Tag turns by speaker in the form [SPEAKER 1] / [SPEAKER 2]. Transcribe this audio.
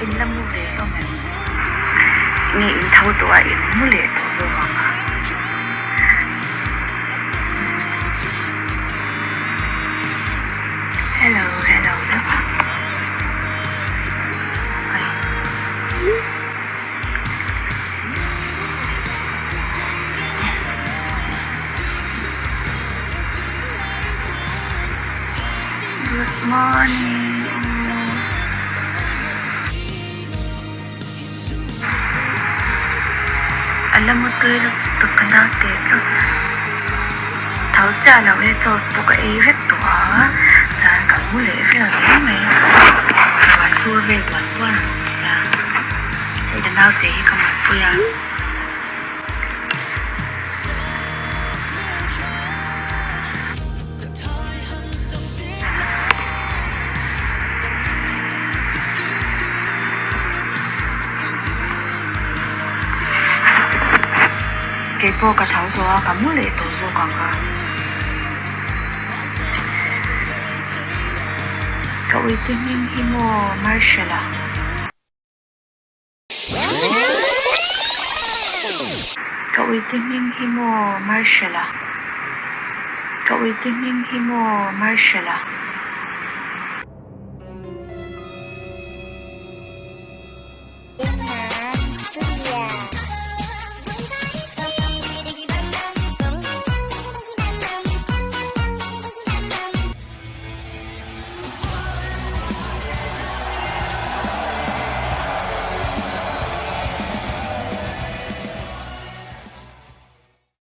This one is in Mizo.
[SPEAKER 1] In la mu ve hlawm em? Nge in tho tawh a in mu leh tawh zawk ang a? Hello hello vek a. Good morning A la mutui lutuk ka naute chu tho chiah lo e chaw pawh ka ei vek tawh a chuan ka mu leh vel mai mai ruah sur vel buan buan ang sia hei ka naute hi ka mutpui a. Kei pawh ka tho tawh a, ka mu leh tawh zawk ang a. Ka uite hming hi maw Marshall a. Ka uite hming hi maw Marshall a. Ka uite hming hi maw Marshall a.